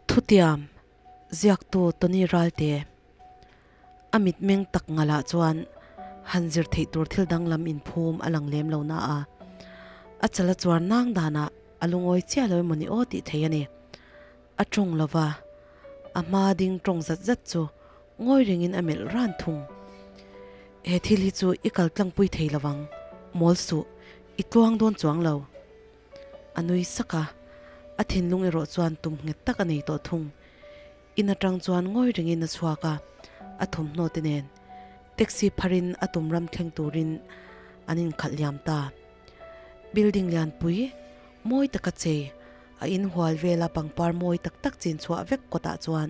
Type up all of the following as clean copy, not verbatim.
Thutiam, Ziaktu Tony Ralte a mitmeng tak ngalah chuan han zir theih tur thil danglam inphum a lang lem lo na a, a chala chuar nang danah a lungawi chiah lo emawni aw tih thei a ni. A tawng lo va, a hma ding tawng zat zat chu ngawi rengin a melh ran thung. He thil hi chu i kal tlangpui thei lo vang, mawl suh, i tluang dawn chuang lo. A nui sak a, a thinlung erawh chuan tum nghet tak a nei tawh thung. In atang chuan ngawi rengin a chhuak a, a thawmhnaw te nen taxi pharin a tum ram thleng turin an inkhalh liam ta. Building lianpui mawi taka chei a inhual vela pangpar mawi tak tak chin chhuah vek kawtah chuan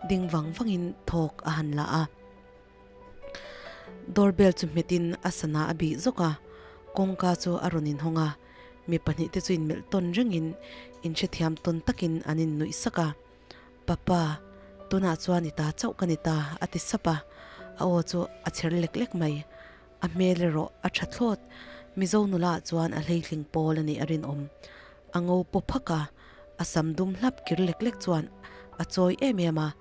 ding vang vangin thawk a han la a. Doorbell chu hmetin a sana a bih zawk a, kawngka chu a rawn inhawng a, mi pahnihte chu inmelh tawn rengin inhrethiam tawn takin an innuih sak a. Papa, tunah chuan i ta chauh ka ni ta, a ti sap a, a aw chu a cher lek lek mai. A hmel erawh a tha thlawt, Mizo nula ah chuan a hleitling pawl a nih a rinawm. A ngo paw phak a, a sam dum hlap kir lek lek chuan a chawi em em a,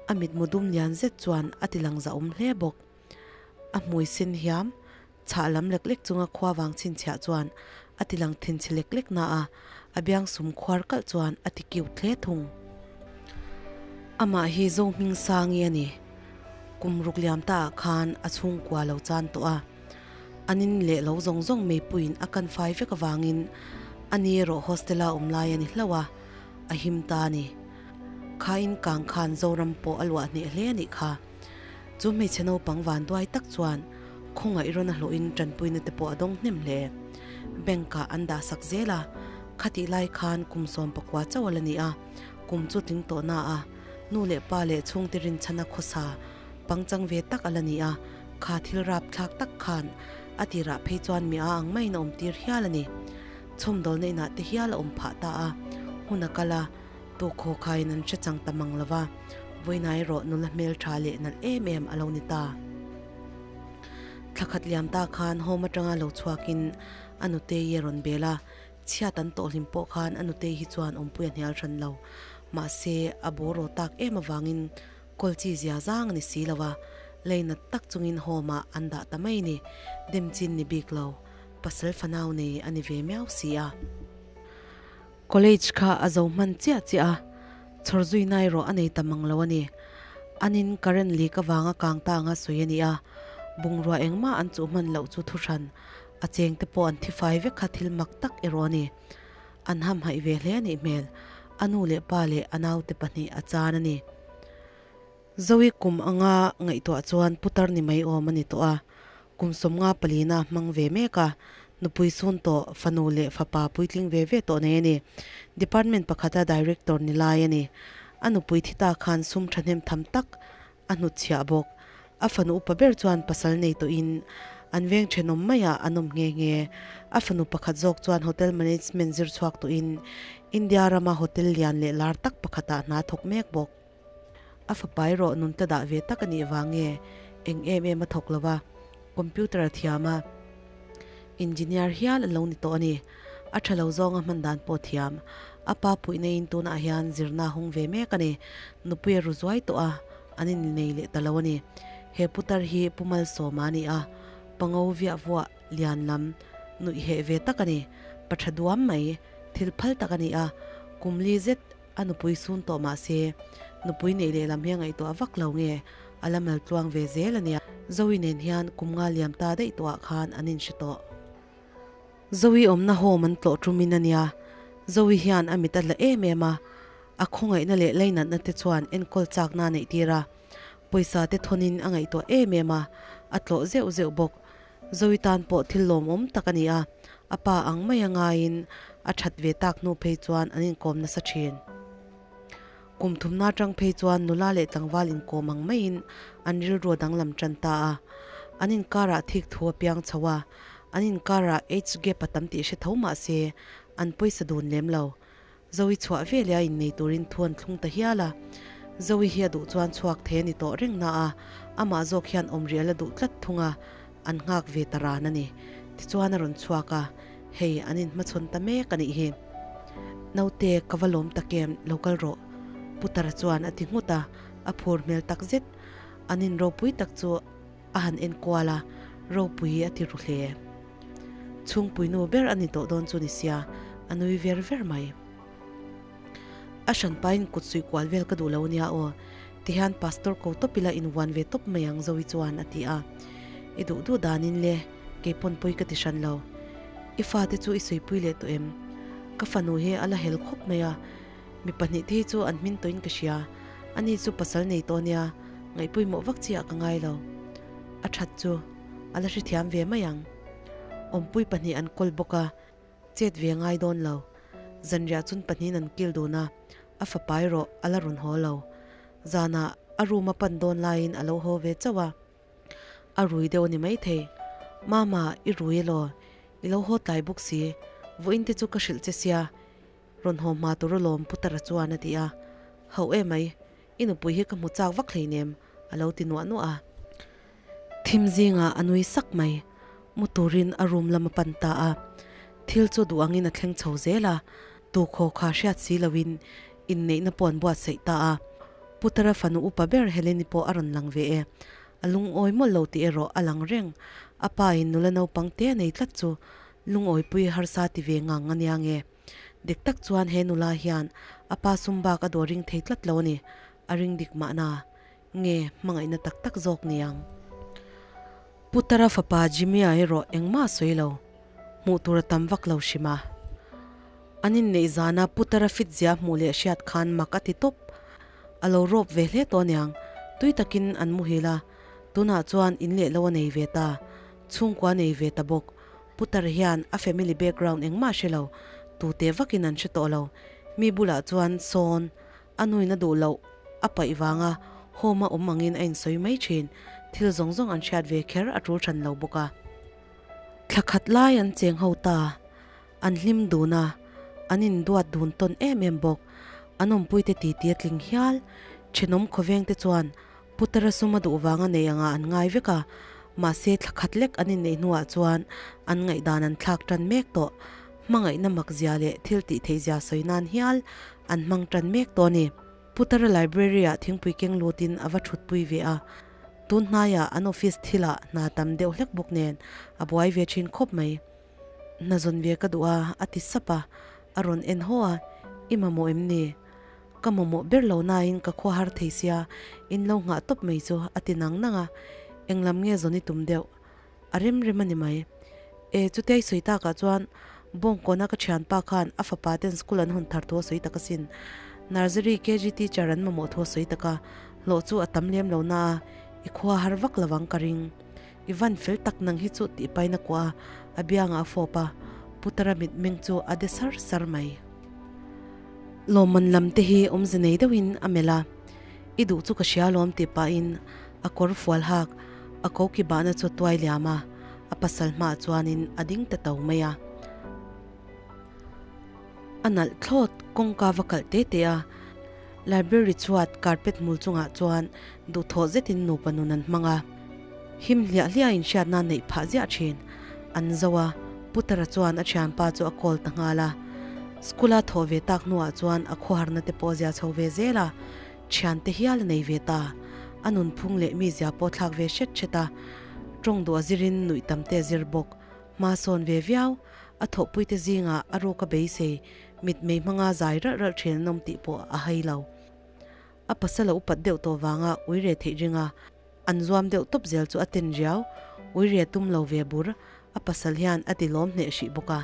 a mitmu dum lian zet chuan a ti lang zahawm hle bawk. A hmui sin hiam, chhah lam lek lek chunga khua vang chhinchhiah chuan a ti lang thinchhe lek lek na a, a biang sum khuar kalh chuan a ti cute hle thung. Amah hi Zohmingsangi a ni. Kum ruk liam ta ah khan a chhungkua lo chan tawh a, an in leh lo zawng zawng meipuiin a kan fai vek avangin a ni erawh hostel-a awm lai a ni hlauh a, a him ta a ni. Kha in kang khan Zoram pawh a luah hneh hle a nih kha. Chu hmeichhe naupang vanduai tak chuan khawngaih rawn a hlawhin tanpuina te pawh a dawng hnem hle. Bank-ah an dah sak zel a, khatih lai khan kum 14 chauh a la ni a, kum chu tling tawh na a, nu leh pa leh chhungte rinchhana khawsa pangchang ve tak a la ni a, kha thil rapthlak tak khan a tirah phei chuan mi a ang maiin a awm tir hial a ni. Chhawmdawlna inah te hial a awm phah ta a, hun a kal a, tukhaw khaiin an hre chang ta mang lo va, vawiinah erawh nula hmel tha leh nalh em em a lo ni ta. Thlakhat liam ta khan home atanga lo chhuakin a nutei a rawn bel a, chhiat an tawh hlim pawh khan a nutei hi chuan awmpui a hnial hran lo. Mahse, a bawraw tak em avangin kawl chi zia zang a ni si lo a, leinat tak chungin home ah an dah ta mai ni, dem chin ni bik lo, pasal fanau nei a ni ve miau si a. College kha a zo hman chiah chiah a, chhawr zui na erawh a nei ta mang lo a ni. Anin current leak avanga kang ta anga sawi a ni a, bungrua engmah an chuh hman loh chu thuhran a cheng te pawh an thi fai vek kha thil mak tak erawh a ni. An hamhaih ve hle a nih hmel, a nu leh pa leh a naute pahnih a chan a ni. Zoe kum anga ngaihtuah chuan putar ni mai awm a ni tawh a, kum 54 na hmang ve mek a, nupui sun tawh, fanu leh fapa puitling ve ve tawh nei a ni. Department pakhata director ni lai a ni. A nupui thi ta khan sum thahnem tham tak a hnutchhiah bawk. A fanu upa ber chuan pasal nei tawhin an veng thenawm maiah an awm nghe nghe. A fanu pakhat zawk chuan hotel management zir chhuak tawhin India rama hotel lian leh lar tak pakhatah hna thawk mek bawk. A fapa erawh nun ta dah ve tak a nih vang nge eng em em a thawk lo va, computer a thiam a, engineer hial a lo ni tawh a ni. A tha lo zawnga hman dan pawh thiam. A pa puihna in tunah hian zirna a hung ve mek a ni. Nupui a ru zuai tawh a, an innei leh ta lo a ni. He putar hi Pu Malsawma a ni a, pango viah vuah lian lam nuih heh ve tak a ni. Pa tha duam mai, thil phal tak a ni a, kum li zet A nupui sun tawh mah se, nupui neih leh lam hi a ngaihtuah vak lo nge, a la mal tluang ve zel a nia. Zoe nen hian kum nga liam ta daih tawhah khan an inhre tawh. Zoe awmna home an tlawh ṭumin a nia. Zoe hian a mit a hla em em a, a khawngaihna leh leinatna te chuan enkawl chakna a neih tir a. Pawisa te thawnin a ngaihtuah em em a, a tlawh zeuh zeuh bawk. Zoe tan pawh thil lawmawm tak a ni a, a pa ang mai a ngaiin a that ve tak hnu phei chuan an inkawm nasa thin. Kum thumna atang phei chuan nula leh tlangval inkawm ang maiin an rilru a danglam tan ta a, an inkarah thik thu a piang chho a, an inkarah age gap a tam tih hre tho mah se an pawisa dun lem lo. Zoe chhuah veleh a innei turin thu an thlung ta hial a, Zoe hi a duh chuan chhuak thei a ni tawh reng na a, amah zawk hian awmrial a duh tlat thung a, an nghak ve ta ran a ni. Tichuan a rawn chhuak a, hei an inhmachhawn ta mek a nih hi. Naute, ka va lawm tak em, lo kal rawh. Putara chuan a ti nghut a, a phur hmel tak zet. An in ropui tak chu a han en kual a, ropui a ti ru hle. Chhungpui nu ber a ni tawh dawn chu ni sia, a nui ver ver mai. A hran pain kut suih kual vel ka duh lo nia aw, tihian Pastor ko tawp ila invuan ve tawp mai ang Zoe chuan a ti a. I duh duh danin le, kei pawn pawi ka ti hran lo. I fate chu i suipui leh tawh em? Ka fanu hi a la hel khawp mai a, mi pahnihte hi chu an hmin tawhin ka hria. Ani chu pasal nei tawh nia, ngaihpawimawh vak chiah ka ngai lo. A that chu a la hrethiam ve mai ang. Awmpui pahnih an kawl bawk a. Chet ve ngai dawn lo. Zanriah chun pahnihin an kil dun a, a fapa erawh a la rawn haw lo. Zanah a room a pan dawn laiin a lo haw ve chauh a. A rui deuh a ni maithei. Mama, i rui elaw? I lo haw tlai bawk si. Vawiin te chu ka hrilh che sia, rawn haw hma tur alawm Putara chuan a ti a. Hauh emai, i nupui hi ka hmu chak vak hleinem, a lo ti nuah nuah a. Thim zingah a nui sak mai. Mu turin a room lam a pan ta a. Thil chu duh angin a thleng chho zel a. Tu khaw kha hriat si loin inneihna pawh an buatsaih ta a. Putara fanu upa ber Heleni pawh a rawn lang ve e. A lungawi mawlh lo tih erawh a lang reng. A pa in nula naupang te a nei tlat chu lungawipui harsa ti ve ngang a nia nge. Dik tak chuan he nula hian a pa sum bak a dawr ring thei tlat lo a ni. A ring dik mahna. Nge hmangaihna tak tak zawk ni ang? Putara fapa Jimmy-a erawh engmah a sawi lo. Hmuh tur a tam vak lo hrim a. An inneih zana Putara fit zia hmuh leh hriat khan mak a ti tawp. A lo rawp ve hle tawh aniang. Tui takin an muhil a. Tunah chuan in leh lo a nei ve ta. Chhungkua a nei ve ta bawk. Putara hian a family background engmah a hre lo. Tute vakin an hre tawh lo. Mi bulah chuan sawn A nuin a duh loh a paih vanga home a awm angin a insawi mai thin. Thil zawng zawng an hriat ve kher a tul than lo bawk a. Thla khat lai an cheng ho ta. An hlim dun a, an induat dun tawn em em bawk. An awmpuite titi a tling hial. Thenawm khawvengte chuan Putara sum a duh vanga nei angah an ngai vek a, mahse thla khat lek an inneih hnuah chuan an ngaihdan an thlak tan mek tawh. Hmangaihna makzia leh thil tih theihzia sawi nan hial an hmang tan mek tawh a ni. Putara Library-ah thingpui keng lutin a va thutpui ve a, tun hnaiah an office thilah hna tam deuh hlek bawk nen a buai ve thin khawp mai. Hna zawn ve ka duh a, a ti sap a, a rawn en haw a, I mamawh em ni? Ka mamawh ber lo nain ka khua har thei sia, in lo nghah tawp mai chu a ti nang nang a, englam nge zawn i tum deuh? A rem rem a ni mai. E, chutia i sawi takah chuan Bawngkawna ka thianpa khan a fapa ten school an hawn thar thu a sawi tak asin. Nursery KG teacher an mamawh thu a sawi tak a, hlawh chu a tam lem lo na a, i khua har vak lo ang ka ring. I van fel tak nang hi chu tih pain a kuah a, a biangah a fawp a, Putara mitmeng chu a de sar sar mai. Lawmman lam te hi awmze nei deuhin a melh a, I duh chu ka hria lawm tih pahin a kawr fual hak, a ko ki bahna chu tuai liam a, a pasal hmaah chuanin a ding ta to mai a. A nalh thlawt kawngka va kalh te te a, library chhuat carpet hmul chungah chuan duhthawh zetin nupa nun an hmang a. Him hliah hliah inhriatna neih phah ziah thin. An zo a, Putara chuan a thianpa chu a call ta nghal a. School a thawh ve tak hnuah chuan a khawharna te pawh zia chho ve zel a, thiante hial a nei ve ta. A nunphung leh mizia pawh thlak ve hret hret a, tawng duh a zirin nuih tam te a zir bawk. Hma sawn ve viau, a thawhpuite zingah a ruka beisei mitmei hmanga zai ralh ralh thin an awm tih pawh a hai lo. A pasal a upat deuh tawh vanga uire theih ringa an zuam deuh tawp zel chu a ten riau, uire tum lo ve bur, a pasal hian a ti lawm hneh hrih bawk a.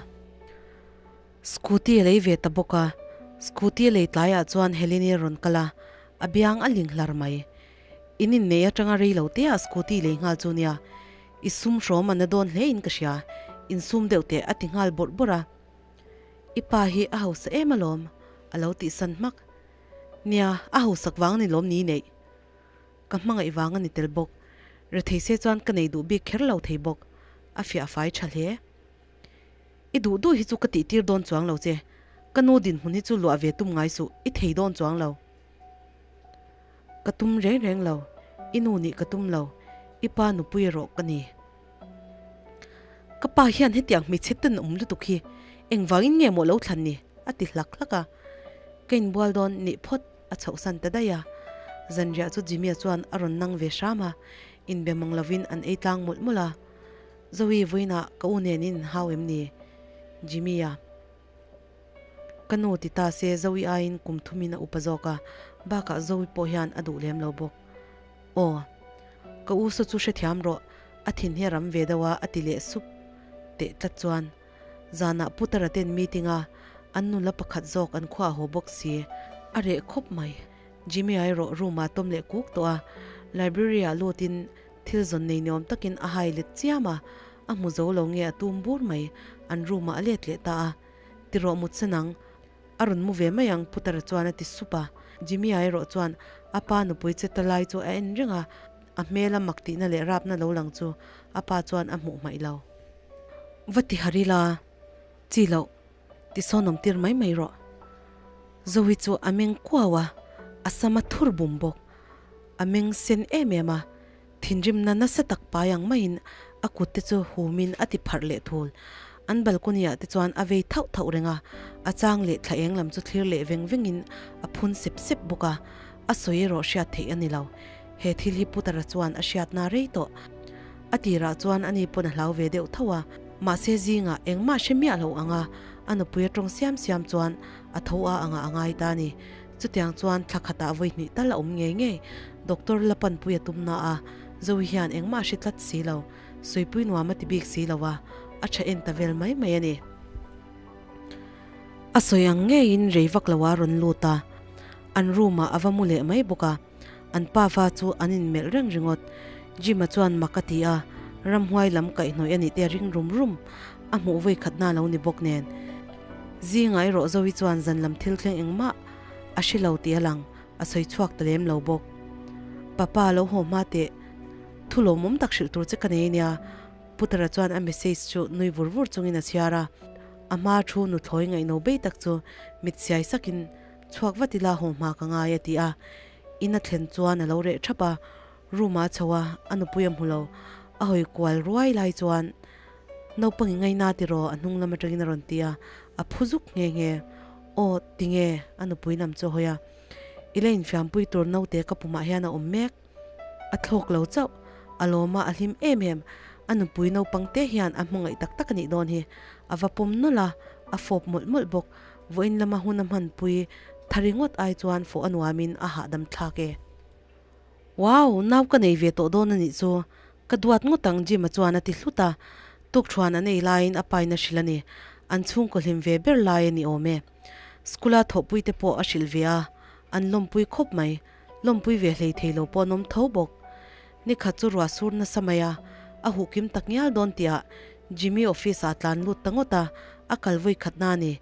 Scooty a lei ve ta bawk a, scooty a lei tlaiah chuan Helene a rawn kal a, a biang a ling hlar mai. In innei atanga rei lo te ah scooty lei nghal chu nia, i sum hrawm a na dawn hle in ka hria, insum deuh teh a ti nghal bawrh bawrh a. I pa hi a hausa em alawm, a lo tihsan hmak. Nia, a hausak vang ni lawm ni neih. Ka hmangaih vang a ni tel bawk. Rethei se chuan ka nei duh bik kher lo thei bawk. A fiah fai tha hle. I duh duh hi chu ka tih tir dawn chuang lo che. Ka nu dinhmun hi chu luah ve tum ngai suh, i thei dawn chuang lo. Ka tum reng reng lo, i nu nih ka tum lo, i pa nupui erawh ka ni. Ka pa hian hetiang hmeichhe ten awm lutuk hi engvangin nge maw lo thlan ni? a ti hlak hlak a. Ka inbual dawn nih phawt. a chhohsan ta daih a. Zanriah chu Jimmy-a chuan a rawn nang ve hram a, inbe mang lovin an ei tlang mawlh mawlh a. Zoe vawiinah ka u nen in hau em ni? Jimmy-a. Ka nu ti ta se Zoe aiin kum thumin a upa zawk a, bakah Zoe pawh hian a duh lem lo bawk. Aw. Ka u saw chu hrethiam rawh, a thin hi a ram ve deuh a a ti leh sup teh tlat chuan. Zanah Putara ten meeting a, an nula pakhat zawk an khuah haw bawk si, a reh khawp mai. Jimmy-a erawh room ah tawm leh kuk tawh a, library ah lutin thil zawn nei niawm takin a hai let chiam a, a hmu zo lo nge a tum bur mai, an room ah a let leh ta a. Ti rawh mut se nang, a rawn mu ve mai ang Putara chuan a ti sup a. Jimmy-a erawh chuan a pa nupui che ta lai chu a en reng a, a hmela mak tihna leh rapna lo lang chu a pa chuan a hmuh hmaih lo. Va ti har ila, chi loh, ti sawn awm tir mai mai rawh. Zoe chu a meng kuau a, a sam a thur bum bawk. A meng sen em em a, thinrimna nasa tak pai ang maiin a kut te chu humin a ti pharh leh thul. An balcony ah te chuan a vei thauh thauh reng a, a chang leh thla eng lam chu thlir leh veng vengin a phun sep sep bawk a, a sawi erawh hriat theih a ni lo. He thil hi Putara chuan a hriatna rei tawh. A tirah chuan ani pawn a hlau ve deuh tho a, mahse zingah engmah hre miah lo anga a nupui a tawng siam siam chuan a tho a anga a ngai ta a ni. Chutiang chuan thla khatah vawi hnih tal a awm ngei ngei. Doctor la panpui a tum na a, Zoe hian engmah a hre tlat si lo. Suipui nuam a ti bik si lo a, a tha en ta vel mai mai a ni. A sawi ang ngeiin rei vak lo a rawn lut a, an room ah a va mu leh mai bawk a. An pa va chu an inmelh reng ringawt. Jim-a chuan mak a ti a, ramhuai lam kaihhnawih a nih te a ring rum rum. A hmuh vawi khatna a lo ni bawk nen. Zingah erawh Zoe chuan zan lam thil thleng engmah a hre lo tih a lang, a sawi chhuak ta lem lo bawk. Papa lo haw hma teh, thu lawmawm tak hrilh tur che ka nei ania, Putara chuan a message chu nui vur vur chungin a chhiar a. A hma thu nuthlawi ngaihno bei tak chu mit siai sakin Chhuak vat ila haw hma ka ngai a ti a, in a thlen chuan a lo reh thap a, room ah a chho a, a nupui a hmu lo, a hawi kual ruai lai chuan naupang i ngaina tiraw a hnung lam atangin a rawn ti a, a phu zuk nghe nghe, aw tinge a nupui lam chu a hawi a, i la infiampui tur naute ka pumah hian a awm mek. A thlawk lo chauh, a lawm a, a hlim em em. A nupui naupang te hian a hmangaih tak tak a nih dawn hi. A va pawm nawlh a, a fawp mawlh mawlh bawk. Vawiin lama hun a hmanpui tha ringawt ai chuan fawh a nuamin a hahdam thlak e. Wow! Nau ka nei ve tawh dawn a nih chu. Ka duat ngawt ang Jim-a chuan a ti hlut a. Tukṭhuan an ei laiin a pain a hrilh a ni. An chhungkaw hlim ve ber lai a ni awm e. School-a thawhpuite pawh a hrilh ve a, an lawmpui khawp mai. Lawmpui ve hlei thei lo pawh an awm tho bawk. Nikhat chu ruah sur nasa mai a, a huh kim tak ngial dawn tihah Jimmy office ah tlan lut ta ngawt a, a kal vawi khat na a ni.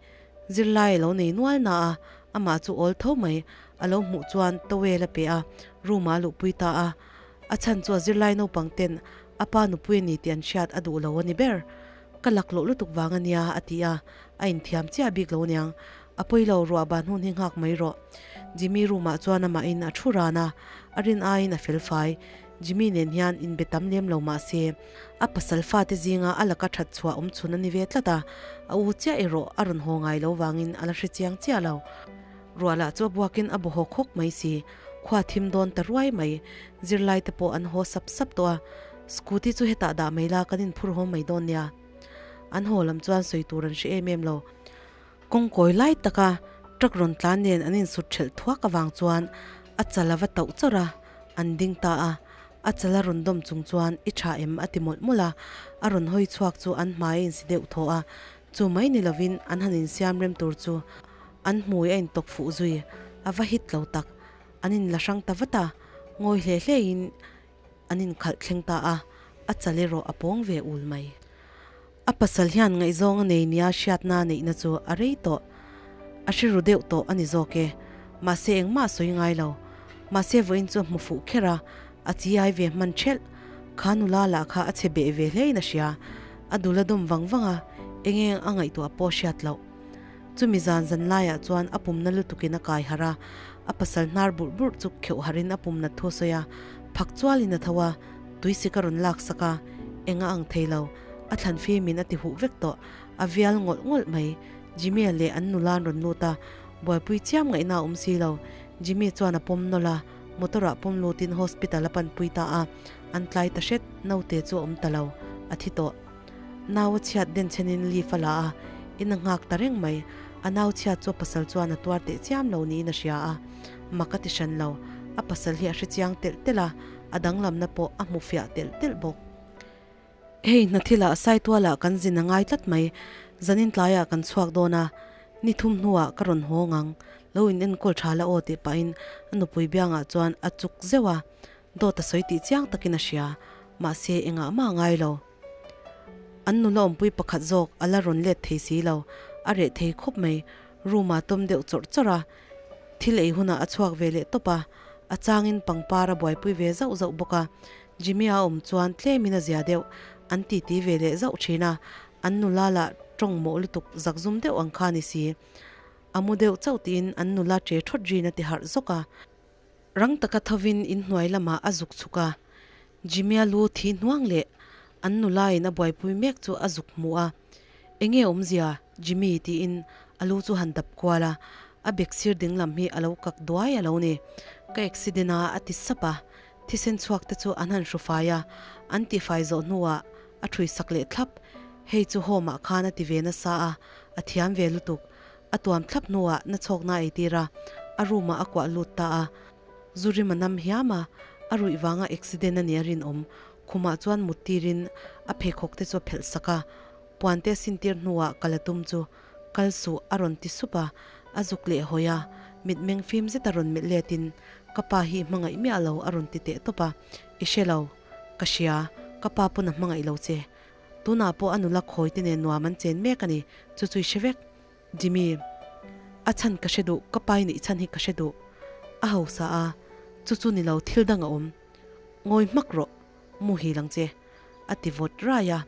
Zirlai a lo nei nual na a, amah chu awl tho mai. A lo hmuh chuan towel a pe a, room ah a luhpui ta a. A chhan chu a zirlai naupang ten a pa nupui a ni tih an hriat a duh lo a ni ber. Ka laklawh lutuk vang a nia a ti a, a inthiam chiah bik lo aniang. A pawi lo, ruah ban hun hi nghak mai rawh. Jimmy room ah chuan amahin a thu ran a, a rin aiin a fel fai. Jimmy nen hian inbe tam lem lo mah se, a pasal fate zinga a laka that chhuah awm chhun a ni ve tlat a, a u chiah erawh a rawn haw ngai lo vangin a la hre chiang chiah lo. Ruah lah chu a buakin a bawhaw khawk mai si, khua thim dawn ta ruai mai. Zirlai te pawh an haw sap sap tawh a, Scooty chu hetah dah mai la kan inphur haw mai dawn nia. An haw lam chuan sawi tur an hre em em lo. Kawngkawi lai taka truck rawn tlan nen an insut ṭhelh thuak avang chuan a chal a va tauh chawrh a, an ding ta a. A chal a rawn dawm chung chuan i ṭha em a ti mawlh mawlh a, a rawn hawi chhuak chu an hmai a insi deuh thaw a, chu mai ni lovin an han insiam rem tur chu an hmui a intawk fuh zui a va hit lo tak. An inla hrang ta vat a, ngawi hle hlein an inkhalh thleng ta a, a chal erawh a pawng ve ul mai. A pasal hian ngaihzawng a nei nia hriatna neihna chu a rei tawh. A hriru deuh tawh a ni zawk e. Mahse engmah a sawi ngai lo. Mahse vawiin chu a hmu fuh kher a, a chi ai ve hman ṭhelh. Kha nula lah kha a chhe beh ve hlein a hria. A dul a dawm vang vang a, eng eng a ngaihtuah pawh hriat loh. Chumi zan zan laiah chuan a pumna lutukin a kai harh a, a pasal hnar burh burh chu kheuh harhin a pumna thu a sawi a, phak chualin a tho a, tuisik a rawn laksak a, eng a ang thei lo. A thlan fimin a ti huh vek tawh, a vial ngawlh ngawlh mai. Jimmy-a leh an nula an rawn lut a, buaipui chiam ngaihna a awm si lo. Jimmy chuan a pawm nawlh a, motor ah pawm lutin hospital a panpui ta a, an tlai ta hret, naute chu a awm ta lo, a thi tawh. Nau a chhiat den chhenin leave a la a, in a nghak ta reng mai. A nau chhiat chu a pasal chuan a tuar teh chiam lo niin a hria a, mak a ti hran lo. A pasal hi a hre chiang telh telh a, a danglamna pawh a hmu fiah telh telh bawk. Hei hna thilah Saitualah kan zin a ngai tlat mai, zanin tlaiah kan chhuak dawn a, ni thum hnuah ka rawn haw ngang, lo in enkawl tha la aw tih pahin a nupui biangah chuan a chuk zeuh a, dawt a sawi tih chiang takin a hria, mahse engah mah a ngai lo. An nula awmpui pakhat zawk a la rawn let thei si lo, a reh thei khawp mai, room ah tawm deuh chawrh chawrh a, thil ei hunah a chhuak ve leh tawp a, a changin pangpar a buaipui ve zauh zauh bawk a, Jimmy a awm chuan tlemin a zia deuh, an titi ve leh zauh thin a, an nula lah tawng mawh lutuk zakzum deuh ang kha a ni si. A mu deuh chauh tiin an nula che thawt rin a ti harh zawk a. Rang taka thovin inhnuai lamah a zuk chhuk a, Jimmy-a lu thi hnuang leh an nulain a buaipui mek chu a zuk hmu a, Enge awmzia Jimmy tiin a lu chu han dap kual a, a bek sir ding lam hi a lo kak duai a lo ni. Ka accident a a ti sap a, thisen chhuak te chu an han hru fai a, an tihfai zawh hnuah a thui sak leh thlap. Hei chu home ah khan a ti ve nasa a, a thiam ve lutuk. A tuam thlap hnuah na chhawkna a eitir a, a room ah a kuah lut ta a. Zu rim a nam hiam a, a ruih vanga accident a nih a rinawm. Khumah chuan mut tirin a pheikhawk te chu a phelh sak a, puan te a sintir hnuah kal a tum chu kal suh a rawn ti sup a, a zuk leh hawi a, mitmeng fim zet a rawn melh letin ka pa hi hmangaih miah lo a rawn ti teh tawp a, I hre lo, ka hria, ka pa pawn a hmangaih lo che. Tunah pawh a nula khawi te nen nuam an chen mek a ni, chu chu i hre vek. Jimmy, A chhan ka hre duh, ka pa i neih chhan hi ka hre duh. A hausa a, chu chu ni lo thil dang a awm. Ngawi hmak rawh, muhil ang che, a ti vawt rai a.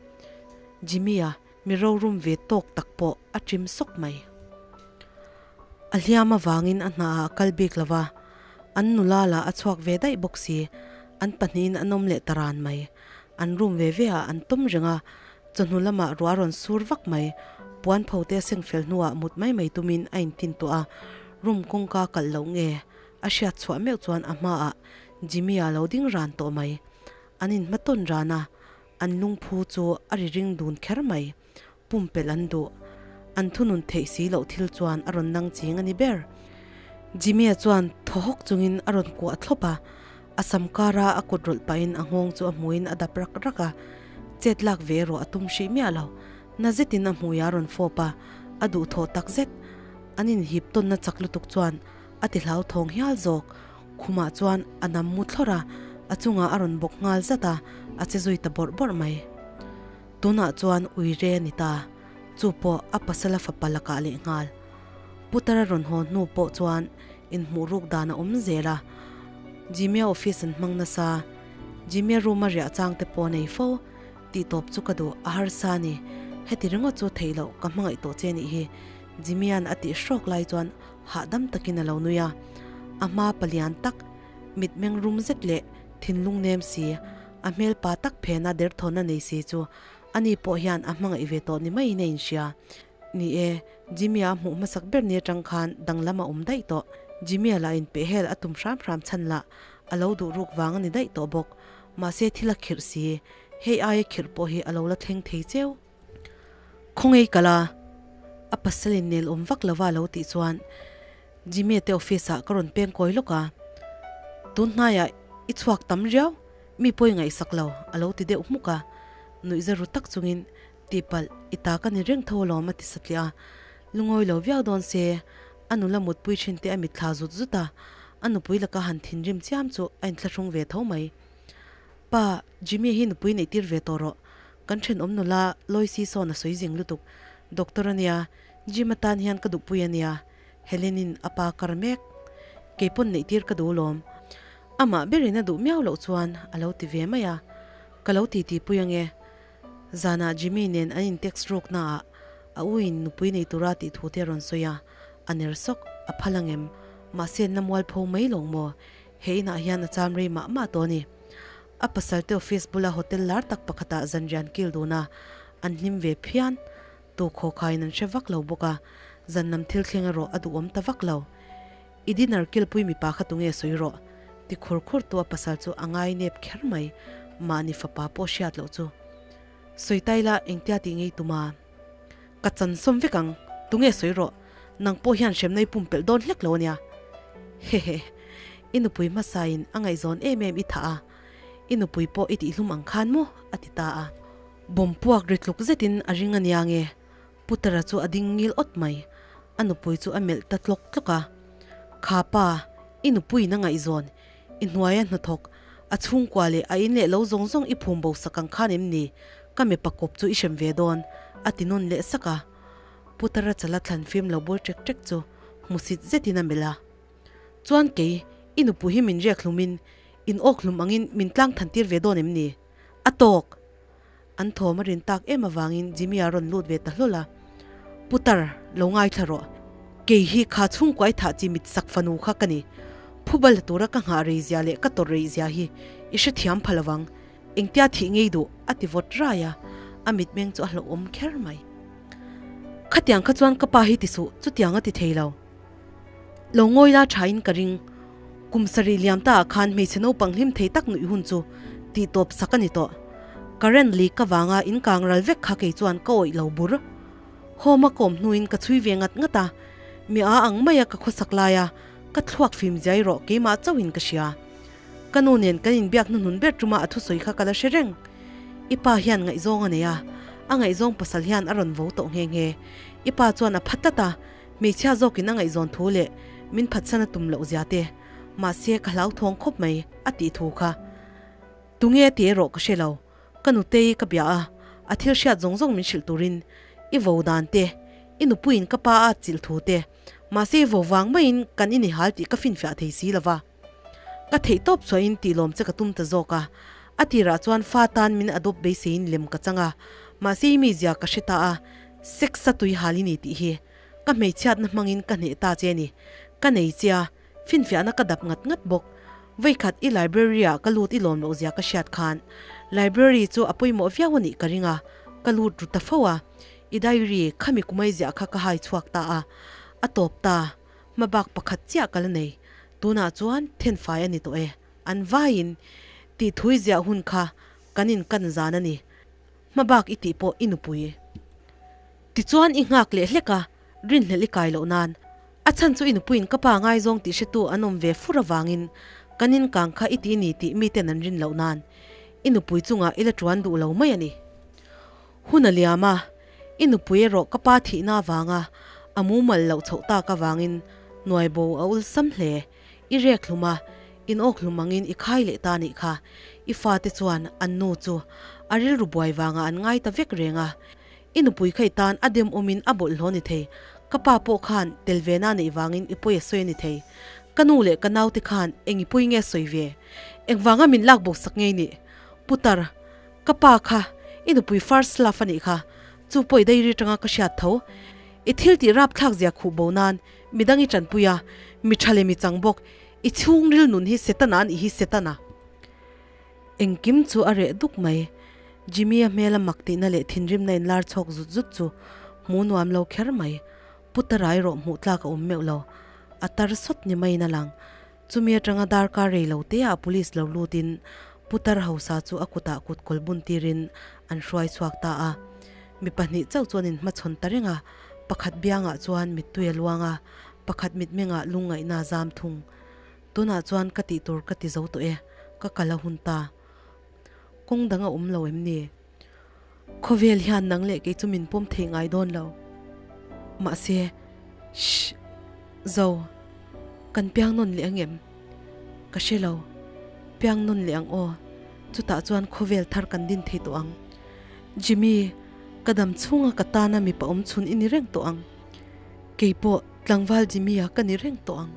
Jimmy-a mi rorum ve tawk tak pawh a ṭim sawk mai. A hliam avangin a hnaah a kal bik lo va, an nula lah a chhuak ve daih bawk si, an pahnihin an awm leh ta ran mai. An room ve ve ah an tawm reng a, chawhnu lamah ruah a rawn sur vak mai. Puan pho te a seng fel hnuah mut mai mai tumin a intin tawh a, room kawngka kalh loh nge a hriat chhuah meuh chuan a hmaah Jimmy-a lo ding ran tawh mai. An inhmatawn ran a, an lungphu chu a ri ring dun kher mai. Pumpelh an duh. An thunun theih si loh thil chuan a rawn nang ching a ni ber. Jimmy-a chuan thaw hawk chungin a rawn kuah thlawp a, a sam kara a kut rawlh pahin a nghawng chu a hmuin a dap rak rak a, chet lak ve erawh a tum hrih miah lo. Na zetin a hmui a rawn fawp a, a duhthawh tak zet. An inhip tawnna chak lutuk chuan a ti hlauthawng hial zawk. Khumah chuan a nam mu thlawrh a, a chungah a rawn bawk nghal zat a, a che zui ta bawrh bawrh mai. Tunah chuan ui re a ni ta, chu pawh a pasala fapa lakah leh nghal. Putara rawn haw hnu pawh chuan inhmuh ruk dan a awm zel a, Jimmy-a office an hmang nasa, Jimmy-a room-a riah chang te pawh a nei fo, tih tawp chu ka duh, a harsa a ni, heti ringawt chu theih loh ka hmangaih tawh che nih hi, Jimmy-a'n a tih hrawk lai chuan hahdam takin a lo nui a, a hma palian tak, mitmeng rum zet leh thinlung nem si, A hmel pa tak phena derthawn a nei si chu ani pawh hian a hmangaih ve tawh ni maiin a inhria. Ni e, Jimmy-a a hmuh hmasak ber ni atang khan danglam a awm daih tawh. Jimmy-a lah inpehhel a tum hram hram chhan lah a lo duh ruk vang a ni daih tawh bawk. Mahse thil a khirh si, hei aia khirh pawh hi a lo la thleng thei cheu. Khawngei kal a, a pasal in nel awm vak lova a lo tih chuan Jimmy-a te office ah ka rawn peng kawi lawk a, tun hnaiah i chhuak tam riau, mi pawi ngaihsak lo a lo ti deuh hmuk a, nuihza ru tak chungin tihpalh i ta ka ni reng tho alawm a ti satliah a, lungawi lo viau dawn se a nula mutpui thin te a mitthla zut zut a, a nupui laka han thinrim chiam chu a inthlahrung ve tho mai. Pa, Jimmy hi nupui neih tir ve tawh rawh. Kan thenawm nula Loicy sawn a sawi zing lutuk. Doctor a nia, Jim atan hian ka duhpui a nia. Helen-in a pa kar mek. Keipawn neih tir ka duh lawm. Amah berin a duh miau loh chuan a lo ti ve mai a. Ka lo titi pui ange. Zanah Jimmy nen an in text ruk naah a u in nupui nei tura tih thu te a rawn sawi a, a ner sawk, a phal angem? Mahse na mualpho mai lawng maw? He inah hian a cham rei mah mah tawh a ni. A pasalte office bula hotel lar tak pakhatah zanrian kil dun a, an hlim ve phian. Tu khawkhaiin an hre vak lo bawk a, zan lam thil thleng erawh a duhawm ta vak lo. I dinner kilpui mipa kha tunge sawi rawh? Ti khur khur tu a pasal chu a ngai nep kher mai, mahni fapa pawh hriat loh chu. Sawi tai la engtia tih ngei tuma? Ka chan sawm vek ang, tunge sawi rawh, nang pawh hian hremna i pumpelh dawn hlek lo ania. Hehe, i nupui hmasain a ngaihzawn em em i thah a, i nupui pawh i tihlum ang khan maw? a ti ta a. Bawm puak ri tluk zetin a ring ania nge, Putara chu a ding ngil awt mai, a nupui chu a melh ta tlawk tlawk a. Kha pa, i nupuiin a ngaihzawn, i hnuaia hnathawk, a chhungkua leh a in leh lo zawng zawng i phum bo sak ang khan em ni? Ka mipa kawp chu i hrem ve dawn, a ti nawn leh sak a. Putara chala thlan fim lo bul ṭek ṭek chu hmusit zetin a melh a. Chuan kei, i nupui hi min riak hlumin, in awk hlum angin min tlang than tir ve dawn em ni? A tawk! An thawm a rin tak em avangin Jimmy a rawn lut ve ta hlawl a. Putar, lo ngaithla rawh. Kei hi kha chhungkuai thah chi mit sak fanu kha ka ni. Phubal tura ka nghah rei zia leh ka tawrh rei zia hi i hrethiam pha lovang. Engtia thih ngei duh? a ti vawt rai a, a mitmeng chu a hlauhawm kher mai. Khatiang kha chuan ka pa hi ti suh, chutiang a ti thei lo. Lo ngawi la thain ka ring. Kum sarih liam ta ah khan hmeichhe naupang hlim thei tak nuih hun chu tih tawp sak a ni tawh. Current leak avanga in kang ral vek kha kei chuan ka awih lo bur. Home a kawm hnuin ka chhui ve ngat ngat a, mi a ang maia ka khawsak laia ka thluak fim ziai rawh keimah chauhin ka hria. Ka nu nen kan inbiak hnuhnun ber tuma a thusawi kha ka la hre reng. I pa hian ngaihzawng a nei a, a ngaihzawng pasal hian a rawn vo tawh nghe nghe. I pa chuan a pha tlat a, Hmeichhia zawkin a ngaihzawn thu leh min phatsan a tum loh zia te, mahse ka hlauthawng khawp mai a tih thu kha. Tunge ti erawh ka hre lo, ka nutei ka bia a, a thil hriat zawng zawng min hrilh turin i vo dan te, i nupuiin ka pa a chilh thu te, mahse i vo vang maiin kan inihal tih ka finfiah thei si lova. Ka theih tawp chhuahin tih lawm che ka tum ta zawk a, a tirah chuan fa tan min adopt beiseiin lem ka chang a, mahse i mizia ka hre ta a, sex a tui hal i ni tih hi ka hmeichhiatna hmangin ka hneh ta che ni, ka nei che a, finfiahna ka dap ngat ngat bawk. Vawikhat i library ah ka lut i lawm loh zia ka hriat khan library chu a pawimawh viau a nih ka ring a, ka lut ru ta fo a, i diary khami kumai ziah kha ka hai chhuak ta a, a tawp ta. Hmabak pakhat chiah ka la nei, tunah chuan thenfai a ni tawh e, an vaiin tih thui ziah hun kha kan inkan zan a ni, hmabak i tih pawh i nupui. Tichuan i nghak leh hlek a, rinhlelh i kai loh nan, a chhan chu i nupuiin ka pa ngaizawng tih hretu an awm ve fur avangin kan inkang kha i ti ni tih miten an rin loh nan i nupui chungah i la tuan duh lo mai a ni. Hun a liam a, i nupui erawh ka pa thihna avanga a mumal loh chhoh tak avangin hnuai bo a ulsam hle. I rek hlum a, in awk hlum angin i khai leh ta nih kha. I fate chuan an nu chu a rilru buai vangah an ngai ta vek reng a. I nupui kha i tan a dem awmin a bawlhhlawh ni thei. Ka pa pawh khan tel ve na neih vangin i pawi a sawi a ni thei. Ka nu leh ka naute khan eng i pawi nge sawi ve? Engvanga min lak bo sak ngei nih? Putar. Ka pa kha i nupui first love a nih kha, chu pawh i dairy atanga ka hriat tho. I thil tih rapthlak zia khuh bo nan midang i tanpui a, mi tha leh mi chang bawk, i chhungril nun hi Setana a nih hi Setana. Engkim chu a reh duk mai. Jimmy-a hmela mak tihna leh thinrimna inlar chhawk zut zut chu hmu nuam lo kher mai. Putara erawh hmuh tlak a awm meuh lo. A tar sawt ni maiin a lang. Chumi atanga darkar rei lo te ah police lo lutin putar hausa chu a kutah kut kawl bun tirin an hruai chhuak ta a. Mi pahnih chauh chuan in hmachhawn ta reng a, pakhat biangah chuan mittui a luang a, pakhat mitmengah lungngaihna a zam thung. Tunah chuan ka tih tur ka ti zo tawh e, ka kal a hun ta. Kawng dang a awm lo em ni? Khawvel hian nang leh kei chu min pawm thei ngai dawn lo. Mahse, shh, zo, kan piang nawn leh ang em? Ka hre lo. Piang nawn leh ang aw. Chutah chuan khawvel thar kan din thei tawh ang. Jimmy, ka dam chhunga ka tana mipa awm chhun i ni reng tawh ang. Kei pawh tlangval Jimmy-a ka ni reng tawh ang.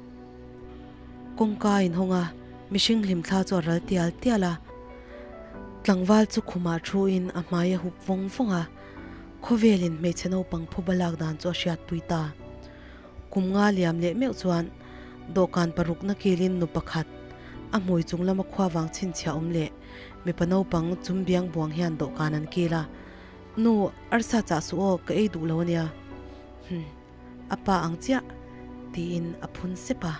Kawngka a inhawng a, mihring hlimthla chu a ral tial tial a. Tlangval chu khumah thuin a hmai a hup vawng vawng a, khawvelin hmeichhe naupang phuba lak dan chu a hriatpui ta. Kum nga liam leh meuh chuan dawhkan parukna kilin nu pakhat, a hmui chung lama khua vang chhinchhiah awm leh mipa naupang chum biang buang hian dawhkan an kil a, Nu, arsa chah suh aw, ka ei duh lo ania. Hum, a pa ang chiah, tiin a phun sep a.